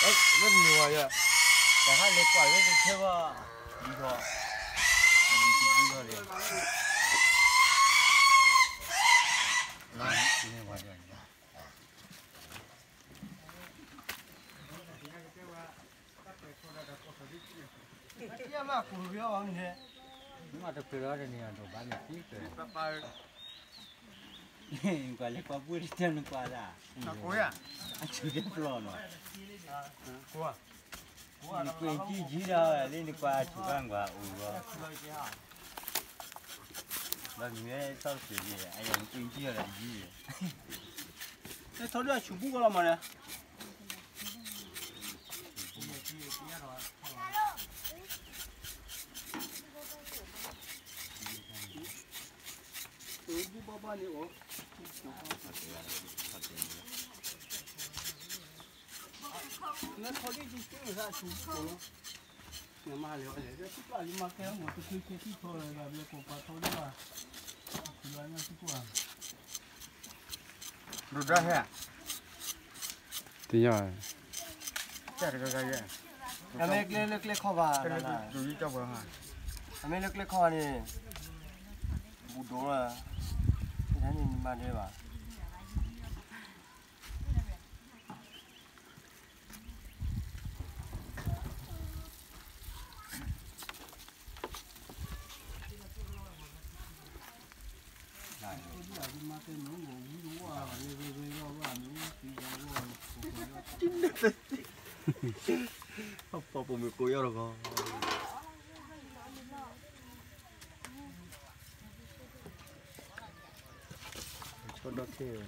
လၢတနံၤဝဲယဲ, တဟါလဲၤကွၢ်လၢတဆၢဘၣ်, ဒ်ထီၣ်, အဒံးတဒံးထီၣ်လဲၣ်, မ့ၢ်တဖျၢၣ်ဒီးတနံၤအဒိးဘၣ်န့ၣ်သံကၢၢ်, ကွၢ်လၢကွၢ်ပှ့ၤတတၢၢ်နကွၢ်ဒၣ်, အဆူၣ်ဒဲပျီနီၤ, နကွ့ကံယံၤဒီးလၢနကွၢ်အဆူၣ်ဘၣ်ကွၢ်အိၣ်လီၤ, ဘၣ်မ့ၢ်သီတဖျၢၣ်ယဲ, အယၤနကွ့ကံယံၤဒီးယံၤယဲ, ထီဒုအဆူၣ်ဘူၣ်ကီလီၤမးန့ၣ် ဒိၣ်ဒၣ်ဟဲ, တညါ, အမ့ၢ်ကျဲလၢကျဲခီဘၣ်, အမ့ၢ်လၢကျဲခီဘၣ်န့ၣ်, ဘူးဒိၣ်လီၤ, န့ၣ်မၤဒဲးဘၣ် ပှၤပိာ်မုၣ်ကိးယီၢ်တဂီၤ, ဆီဒီခဲဝဲ,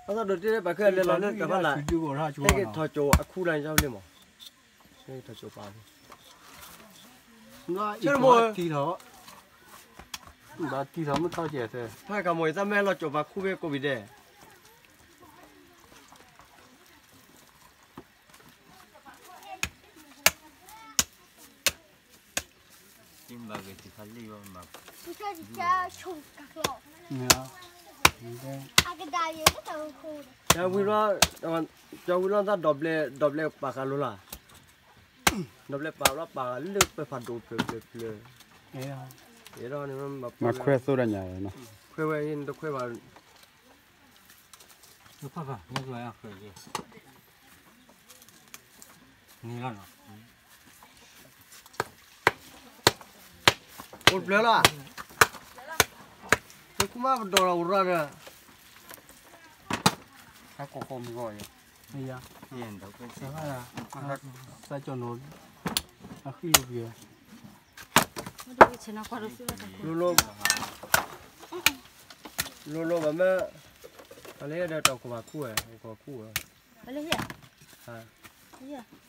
အသီဒိးတ့ၢ်ပာ်ခဲလၢလီၤန့ၣ်တဖၣ်လၢ်, ဟဲက့ၤထီၣ်ကၠိအခူလၢ်န့ၣ်လံမး, ဟဲက့ၤထီၣ်ကၠိပာ်, ဆၢမတံထီၣ်, ဘၣ်တံထီၣ်မုၢ်ထီၣ်ကဲး, ဖဲကမီၤအံၤသးမ့ၢ်လီၤကၠိပာ်ခူဖဲကိးဘံၣ်ဒဲး ကဝံၤလီၤ, ကဝံၤလီၤသးဒီဘျဲၣ်, ဒီဘျဲၣ်ပာ်ဃာ်လိၤလၢ်, ဒီဘျဲၣ်ပာ်လီၤပာ်ဃာ်လၢပဖးဒိၣ်ဖျၢၣ်ဖျၢၣ်ဖျၢၣ်, မၤခွဲသိဒၣ်ညါ, ခွဲဝဲအံၤနတခွဲဘၣ် အိၣ်တဖျၢၣ်လီၤ, နကူမးပဒိၣ်လီၤအိၣ်ရၣ်ဒီး, ဟဲကိးကိးမုၢ်ဂီၢ်ယဲ, သးကၠီၣ်နီၤ, အဃံလီၤပှဲၤ, လိၤလိၤ, လိၤလိၤဘၣ်မ့ၢ်, အလဲၤဒီးတီၢ်ခိၣ်ဘၣ်ခူဝဲ, ခိၣ်ခူဝဲ, လၢခဲကိးက့ၤ, အ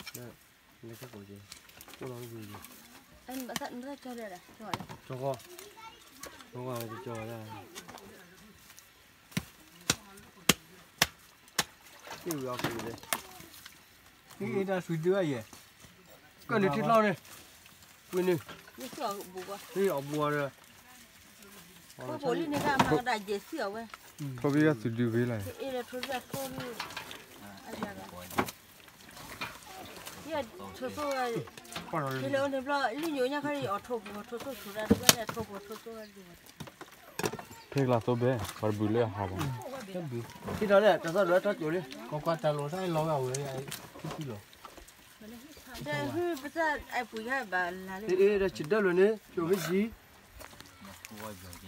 ိၣ်လီၤဝံၤ, ကၠီ, ကၠီ, ကၠီ, ကၠီ, တၢ်စူၤဒုးယဲ, ကၢၢ်န့ၣ်ထံကျီန့ၣ်, ကွံာ်န့ၣ်, အဘူးဒီး, ထိၣ်ဘံၣ်ကစူၤဒုးဂ့ၤလီၤ, ထိၣ်ဘံၣ်, လံာ်ညိးညါခါအီၣ်ထိၣ်ပူၤထိၣ်ထိၣ်ဆူၣ်ဒၣ်တဘျီန့ၣ်ထိၣ်ပူၤထိၣ်ထိၣ်, ဖဲကျါသိဘဲ ပှၤတဘုးလၢအဟးဘၣ်, ထံထီၣ်န့ၣ် တၢ်သီၣ်ဒိးထီၣ်ကၠိလံ, ကကွၢ်တၢ်လီၤတၢ်လီၤဝဲအဝဲ, ထံထီၣ်, ဒီးပစၢ်အပူၤယါဘၣ်လါလံ, ဒီးဆံးဒၢလိာ်န့ၣ် ကၠိဝဲယံၤ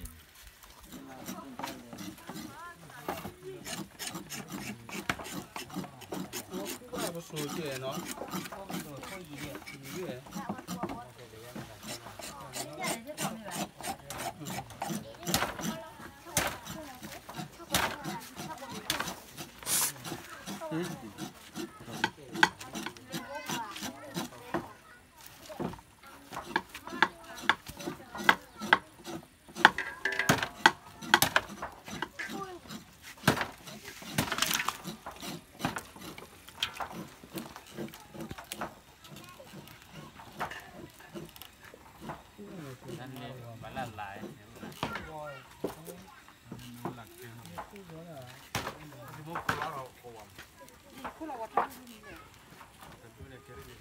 ဒီးခိၣ်လီၤဝါထီၣ်ဒူၣ်ဒူၣ်န့ၣ်လဲၣ်.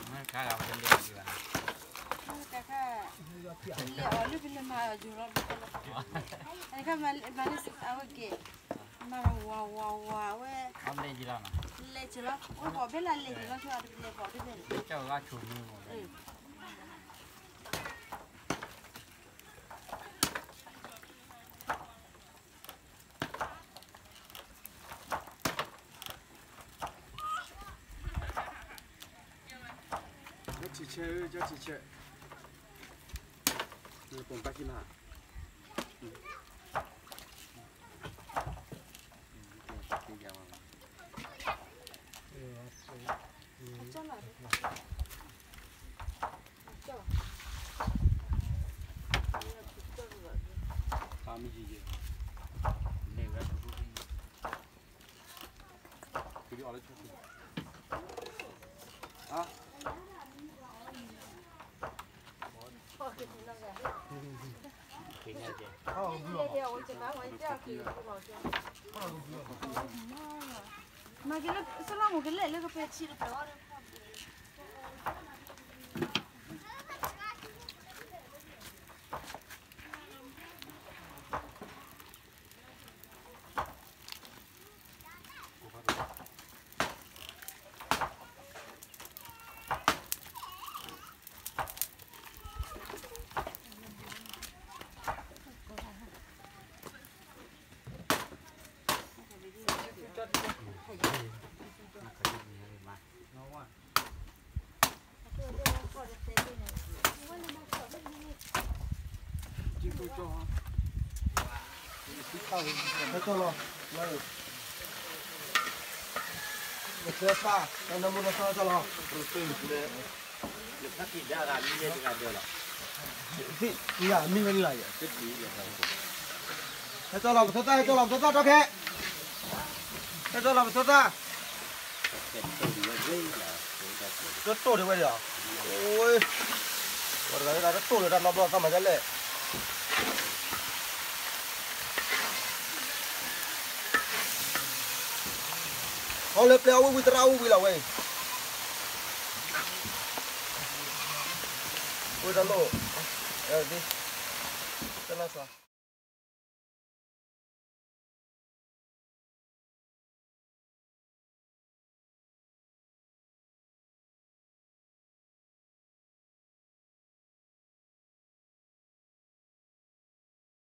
မ့ၢ်တခါဂၤပလဲၤအီၤဒံးဘၣ်, မ့ၢ်တခါ လဲၤအီၤလၢပလဲၤမၤအီၤယိၤလီၤဘၣ်လီၤ, တခါမၤလၢအဝဲက့ၤ, မၤဝါဝါဝါဝဲ, လဲၤက့ၤလီၤ, ဝဲဘီၣ်ဘဲလၢလဲၤက့ၤလီၤဆိတပလဲၤဘီၣ်တဘဲန့ၣ် ကၠီထံဆဲးဧၢ, ကၠီထံဆဲး, နပိာ်ဘၣ်ခံမး, မၤက့ၤလၢ စလီၤမူကလဲၣ်လၢကပဲထံတပဲအီၤဒီး ဟဲကၠီလီၤ, နသၢသၣ်, နမူနသၣ်ကၠီလီၤ, မ့ၢ်ဝဲဒၣ်လီၤ, ဟဲကၠီလီၤပသၢသၣ်, ဟဲကၠီလီၤပသၢသၣ်, တၢ်ခဲ ဟဲကၠီလီၤပသၢသၣ်, တတိၢ်ဒံးဝဲဒၣ်, အိ, ပှၤတဂၤလၢတၢ်တတိၢ်ဒီးတၢ်နီတဘျီသၣ်မၤဒ်လဲၣ်, ဟီလၢပျဲအီၣ်ဝံၣ်ဝံၣ်သရၣ်အီၣ်ဝံၣ်ဝံၣ်လီၤဝဲအံၤ, ဝဲတၢ်လိၣ်, တၢ်လၢ်စှၤ